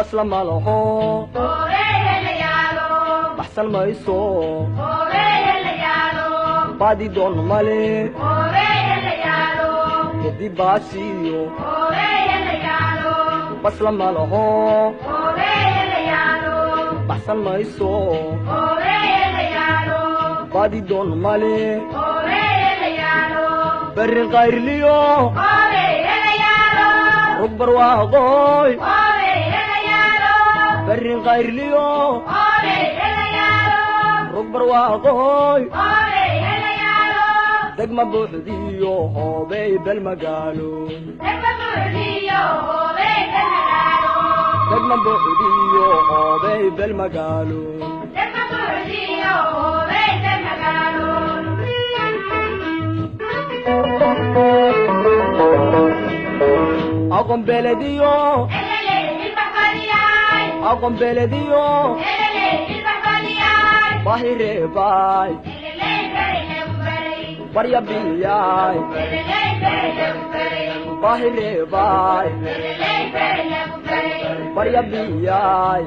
Basla malaho, baxsan mayso, baadi doon male, gedi baasiyo. Basla malaho, baxsan mayso, baadi doon male, berrin qayrliyo, rugbarwaaqooy, berrin qayrliyo, rugbarwaaqooy, degma buuxdiyo hoobey bel magaalo, degma buuxdiyo hoobey bel magaalo. Aqoon belediyo, aqoon belediyo, bahireebay, barya biyay, bahireebay, barya biyay.